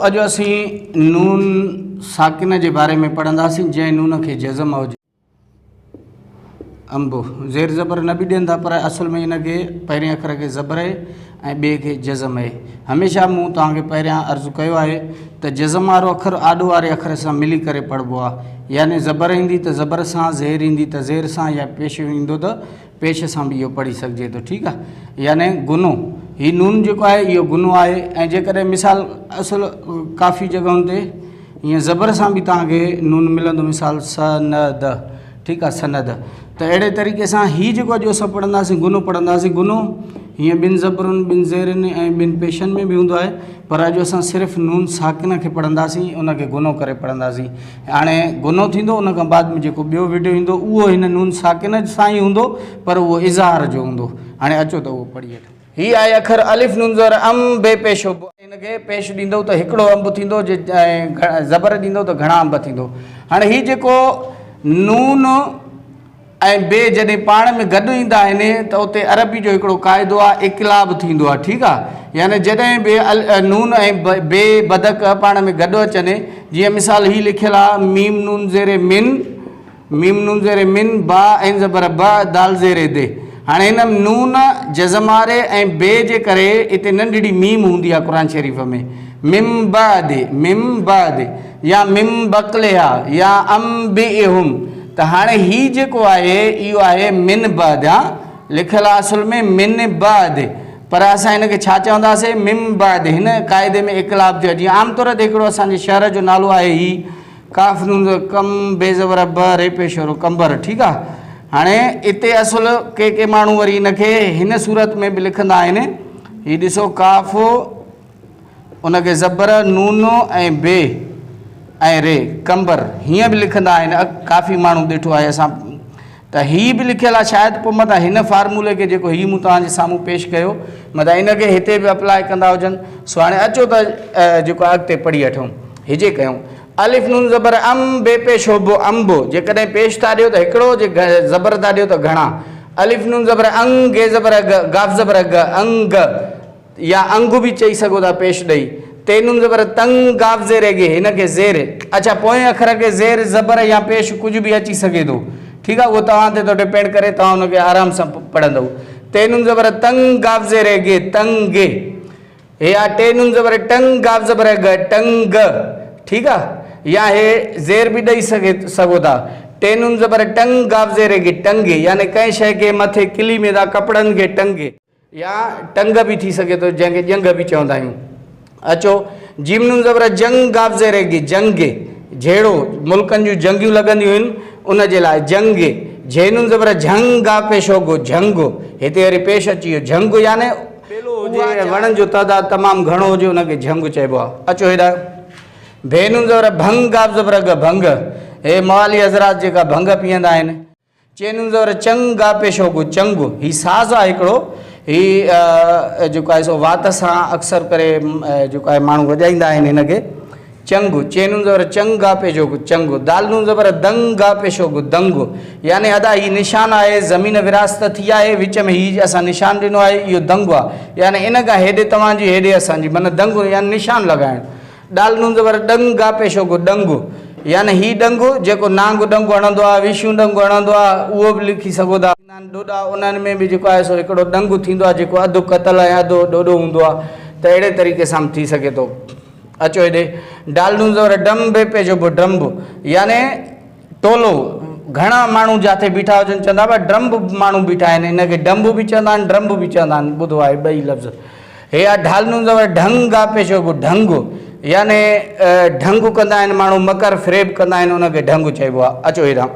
اڄ اسين نون ساڪن جي باري ۾ پڙهنداسين جنهن نون کي جزم هجي. انب زير زبر نه به ڏين ٿا پر اصل ۾ ان کي پهرين اکر کي زبر آهي ۽ ٻئي کي جزم آهي. هميشه مون توهان کي پهريان عرض ڪيو آهي ته جزم وارو اکر آڏو واري اکر سان ملي ڪري پڙهبو آهي يعني زبر ايندي ته زبر سان زير ايندي ته زير سان يا پيش ايندو ته پيش سان به اهو پڙهي سگهجي ٿو ٺيڪ آهي يعني غنو هي نون جيڪو آهي اهو غنو آهي ۽ جيڪڏهن مثال اصل ڪافي جڳهن تي ائين زبر سان به توهان کي نون ملندو مثال س ن د ٺيڪ آهي سند ته اهڙي طريقي سان هي جيڪو اڄ اسان پڙهنداسين غنو پڙهنداسين غنو هيئن ٻن زبرن ٻن زيرن ۽ ٻن پيشن ۾ به هوندو آهي پر اڄ اسان صرف نون ساڪن کي پڙهنداسين ان کي غنو ڪري پڙهنداسين هاڻي غنو ٿيندو ان کان بعد ۾ جيڪو ٻيو وڊيو ايندو اهو هن نون ساڪن سان ئي هوندو پر اهو اظهار جو هوندو هاڻي اچو ته اهو پڙهي وٺون. هي آهي اکر الف نون زبر ام بي پيش ب. هن کي پيش ڏيندو ته هڪڙو انب ٿيندو جي ۽ زبر ڏيندو ته گهڻا انب ٿيندو. هاڻي هي جيڪو نون ۽ بي جڏهن پاڻ ۾ گڏ ايندا آهن ته اتي عربي جو هڪڙو قاعدو آهي اقلاب ٿيندو آهي ٺيڪ آهي يعني جڏهن به نون ۽ بي بدڪ پاڻ ۾ گڏ اچن جيئن مثال هي لکيل آهي ميم نون زير من ميم نون زير من با عين زبر ب دال زير د هاڻي هن نون جزم واري ۽ بي جي ڪري اتي ننڍڙي ميم هوندي آهي قرآن شريف ۾ مم بعد مم بعد يا مم بقلها يا انبئهم ته هاڻي هي جيڪو آهي اهو آهي من بعد ها لکيل آهي اصل ۾ من بعد پر اسان هن کي ڇا چونداسين مم بعد هن قاعدي ۾ اقلاب ٿيو جيئن عام طور تي هڪڙو اسان جي شهر جو نالو آهي هي ڪاف نون ڪم بي زبر ب ري پيش رو قمبر ٺيڪ آهي هاڻي اتي اصل ڪي ڪي ماڻهو وري هن کي هن صورت ۾ به لکندا آهن هي ڏسو ڪاف ان کي زبر، نون ۽ بي ۽ ري، قمبر، هيئن به لکندا آهن. ڪافي ماڻهو ڏٺو آهي اسان ته هي به لکيل آهي شايد پوء متان هن فارمولي کي جيڪو هي مون توهان جي سامهون پيش ڪيو متان ان کي هتي به اپلاء ڪندا هجن سو هاڻي اچو ته جيڪو اڳتي پڙهي وٺون هجي ڪيون الف نون زبر ام بي پيش هو بو انب جيڪڏهن پيش ٿا ڏيو ته هڪڙو جي زبر ٿا ڏيو ته گهڻا الف نون زبر انگ گي زبر گ گاف زبر گ انگ يا انگ به چئي سگهو ٿا پيش ڏئي. تي نون زبر تنگ گاف زير گي هن کي زير اڇا پوئين اکر کي زير زبر يا پيش ڪجهه به اچي سگهي ٿو ٺيڪ آهي اهو توهان تي ٿو ڊپينڊ ڪري توهان ان کي آرام سان پڙهندؤ تي نون زبر تنگ گاف زير گي تنگ گي هي آ ٽي نون زبر ٽنگ گاف زبر گ ٽنگ ٺيڪ آ يا هي زير به ڏئي سگهي سگهو ٿا ٽي نون زبر ٽنگ گاف زير گي ٽنگي يعني ڪنهن شيء کي مٿي ڪلي ۾ ٿا ڪپڙن کي ٽنگي يا ٽنگ به ٿي سگهي ٿو جنهن کي ڄنگهه به چوندا آهيون. اچو، جيم نون زبر جنگ گاف زير گي، جنگ، جهيڙو، ملڪن جون جنگيون لڳنديون هين ان جي لاء جنگ، جهي نون زبر جهنگ گاف پيش هو گو، جهنگ، هتي وري پيش اچي ويو، جهنگ يعني ٻيلو هجي ۽ وڻن جو تعداد تمام گهڻو هجي ان کي جهنگ چئبو آهي. اچو هيڏانهن، ڀي نون زبر ڀنگ گاف زبر گ، ڀنگ، هي موالي حضرات جيڪا ڀنگ پيئندا آهن. چينون زور چنگ گا پيشو گو چنگ هي ساز آهي هڪڙو هي جيڪو آهي سو وات سان اڪثر ڪري جيڪو آهي ماڻهو وڄائيندا آهن هن کي چنگ چينون زور چنگ گا پيشو گو چنگ دال نون زبر دنگ گا پيشو گو دنگ يعني ادا هي نشان آهي زمين ورهاست ٿي آهي وچ ۾ هي اسان نشان ڏنو آهي اهو دنگ آهي يعني ان کان هيڏي توهان جي هيڏي اسان جي معنی دنگ يعني نشان لڳائڻ ڏال نون زبر ڏنگ گا پيشو گو ڏنگ يعني هي ڏنگ جيڪو نانگ ڏنگ هڻندو آهي وشون ڏنگ هڻندو آهي اهو به لکي سگهو ٿا. ٿيندا آهن ڏوڏا انهن ۾ به جيڪو آهي سو هڪڙو ڏنگ ٿيندو آهي جيڪو اڌ ڪتل ۽ اڌ ڏوڏو هوندو آهي ته اهڙي طريقي سان به ٿي سگهي ٿو. اچو هيڏي ڊال نون زبر ڊم بي پيشو بو ڊرمب يعني ٽولو گهڻا ماڻهو جاٿي بيٺا هجن چوندا ڀا ڊرمب ماڻهو بيٺا آهن ان کي ڊمب به چوندا آهن ڊرمب به چوندا آهن ٻڌو آهي ٻئي لفظ. هي آ ڍال نون زبر ڍنگ آ پيشو گو ڍنگ يعني ڍنگ ڪندا آهن ماڻهو مڪر فريب ڪندا آهن ان کي ڍنگ چئبو آ اچو هيڏانهن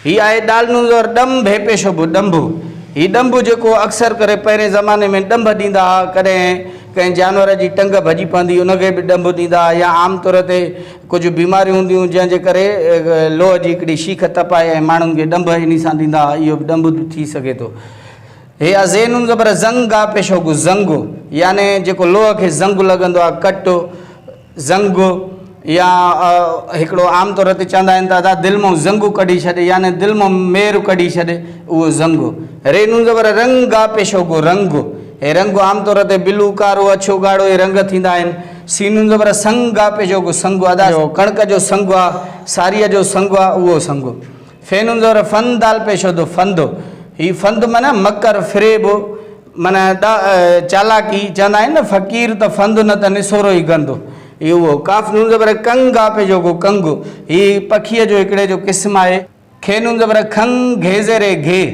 هي آهي ڏال نون زبر ڏنڀ هي پيشو گو ڏنڀ هي ڏنڀ جيڪو اڪثر ڪري پهرين زماني ۾ ڏنڀ ڏيندا ها ڪڏهن ڪنهن جانور جي ٽنگ ڀڄي پوندي ان کي به ڏنڀ ڏيندا ها يا عام طور تي ڪجهه بيماريون هونديون جنهن جي ڪري لوهه جي هڪڙي شيخ تپائي ۽ ماڻهن کي ڏنڀ انهي سان ڏيندا ها اهو به ڏنڀ ٿي سگهي ٿو. هي آ زي نون زبر زنگ گا پيشو گو زنگ يعني جيڪو لوهه کي زنگ لڳندو آ ڪٽ زنگ يا هڪڙو عام طور تي چوندا آهن ته ادا دل مون زنگ ڪڍي ڇڏ يعني دل مون مير ڪڍي ڇڏ اهو زنگ ري نون زبر رنگ گا پيشو گو رنگ هي رنگ عام طور تي بلو ڪارو اڇو ڳاڙهو هي رنگ ٿيندا آهن. سين نون زبر سنگ گا پيش هو سنگ ادا جو ڪڻڪ جو سنگ آ، ساريء جو سنگ آ، اهو سنگ. في نون زبر فن دال پيش هو فند. هي فند معنيٰ مڪر، فريب، معنيٰ چالاڪي، چوندا آهن نه فقير ته فند نه ته نسورو ئي گند. هي اهو. ڪاف نون زبر ڪنگ گا پيش هو ڪنگ. هي پکيء جو هڪڙي جو قسم آهي. کي نون زبر کنگ گهي زير گهي،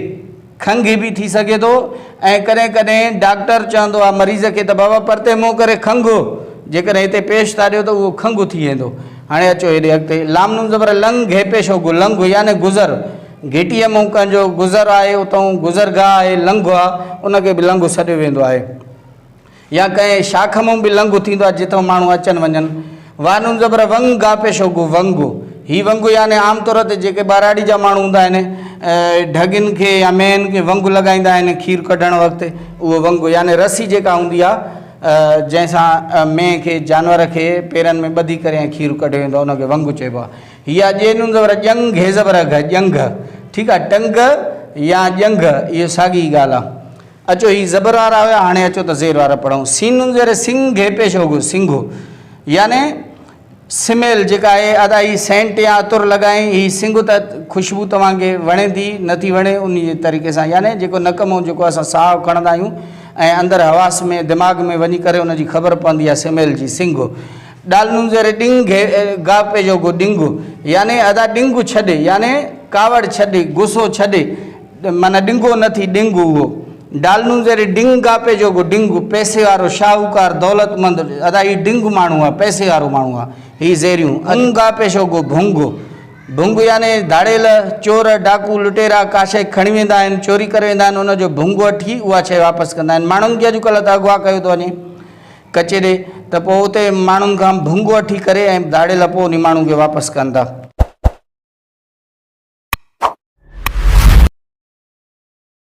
کنگهي به ٿي سگهي ٿو ۽ ڪڏهن ڪڏهن ڊاڪٽر چوندو آهي مريض کي ته بابا پرتي منهن ڪري کنگهه، جيڪڏهن هتي پيش ٿا ڏيو ته اهو کنگهه ٿي ويندو. هاڻي اچو هيڏي اڳتي، لام نون زبر لنگ گهي پيش هو گهه، لنگهه يعني گذر، گهٽيء مون ڪنهن جو گذر آهي اتئون گذرگاهه آهي، لنگهه آهي، ان کي به لنگهه سڏيو ويندو آهي. يا ڪنهن شاخ مان به لنگهه ٿيندو آهي جتان ماڻهو اچن وڃن. وا نون زبر ونگ گا پيش هو گو ونگ. هي ونگ يعني عام طور تي جيڪي ٻهراڙي جا ماڻهو هوندا آهن ڍڳين کي يا مينهن کي ونگ لڳائيندا آهن کير ڪڍڻ وقت اهو ونگ يعني رسي جيڪا هوندي آهي جنهن سان مينهن کي جانور کي پيرن ۾ ٻڌي ڪري ۽ کير ڪڍيو ويندو آهي ان کي ونگ چئبو آهي. هي آهي ڄي نون زبر ڄنگ گهي زبر گهه ڄنگهه ٺيڪ آهي ٽنگ يا ڄنگهه اهو ساڳي ئي ڳالهه آهي. اچو هي زبر وارا هيا هاڻي اچو ته زير وارا پڙهون. سين نون زير سنگ گهي پيش هو گو سنگهو يعني سميل جيڪا آهي ادا هي سينٽ يا عطر لڳائين هي سنگهه ته خوشبو توهان کي وڻي ٿي نه ٿي وڻي ان جي طريقي سان يعني جيڪو نڪ مون جيڪو اسان ساهه کڻندا آهيون ۽ اندر حواس ۾ دماغ ۾ وڃي ڪري ان جي خبر پوندي آهي سميل جي سنگهه ڏال نون زير ڏنگ گهي گا پيش هو گو ڏنگ يعني ادا ڏنگ ڇڏ يعني ڪاوڙ ڇڏ غصو ڇڏ معنيٰ ڏنگو نه ٿي ڏنگ اهو. ڊالنون ذري ڊنگ گاپي جو گو ڊنگ، پئسي وارو، شاهوڪار، دولتمند، ادا هي ڊنگ ماڻهو آ، پئسي وارو ماڻهو آ. هي زيريون. ڀنگ گاپي شو گو ڀنگ، ڀنگ يعني ڌاڙيل، چور، ڊاڪو، لٽيرا ڪا شيء کڻي ويندا آهن، چوري ڪري ويندا آهن، ان جو ڀنگ وٺي اها شيء واپس ڪندا آهن. ماڻهن کي اڄڪلهه ته اغوا ڪيو ٿو وڃي ڪچي ڏي ته پوء اتي ماڻهن کان ڀنگ وٺي ڪري ۽ ڌاڙيل پوء انهي ماڻهو کي واپس ڪن ٿا.